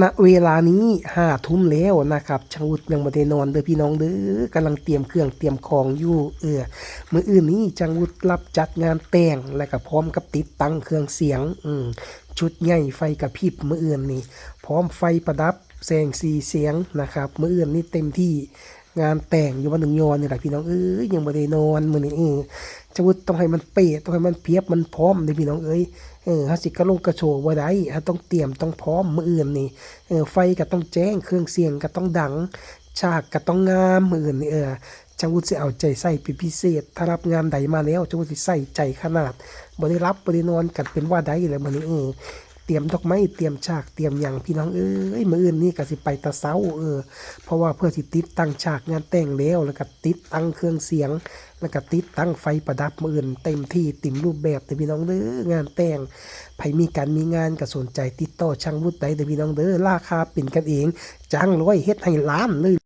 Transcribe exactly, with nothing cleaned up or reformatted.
ณเวลานี้ห้าทุ่มแล้วนะครับ ช่างวุฒิยังบ่ได้นอนเด้อพี่น้องเด้อ กำลังเตรียมเครื่องเตรียมของอยู่ เออ มื้ออื่นนี้ช่างวุฒิรับจัดงานแต่ง และก็พร้อมกับติดตั้งเครื่องเสียง อืม ชุดใหญ่ไฟกระพริบมื้ออื่นนี่ พร้อมไฟประดับแสงสีเสียงนะครับ มื้ออื่นนี่เต็มที่ งานแต่งอยู่บ้านหนองยอนี่แหละพี่น้องเอ้ย ยังบ่ได้นอนมื้อนี้ เออ ช่างวุฒิต้องให้มันเป๊ะ ต้องให้มันเพียบ มันพร้อมเด้อพี่น้องเอ้ย เออ เฮาสิกระลงกระโชกบ่ได้ เฮาต้องเตรียมต้องพร้อมมื้ออื่นนี่ เออ ไฟก็ต้องแจ้ง เครื่องเสียงก็ต้องดัง ฉากก็ต้องงามมื้ออื่นนี่ เออ ช่างวุฒิสิเอาใจใส่เป็นพิเศษ ถ้ารับงานใดมาแล้ว ช่างวุฒิสิใส่ใจขนาด บ่ได้หลับบ่ได้นอนกันเป็นว่าได้แหละมื้อนี้ เออ เตรียมดอกไม้ เตรียมฉาก เตรียมหยังพี่น้องเอ้ย มื้ออื่นนี่ก็สิไปแต่เช้า เออ เพราะว่าเพื่อสิติดตั้งฉากงานแต่งแล้ว แล้วก็ติดตั้งเครื่องเสียง แล้วก็ติดตั้งไฟประดับมื้ออื่นเต็มที่เต็มรูปแบบเด้อพี่น้องเด้อ งานแต่ง ไผมีการมีงานก็สนใจติดต่อช่างวุฒิได้เด้อพี่น้องเด้อ ราคาเป็นกันเอง จ้างร้อยเฮ็ดให้ล้านเลย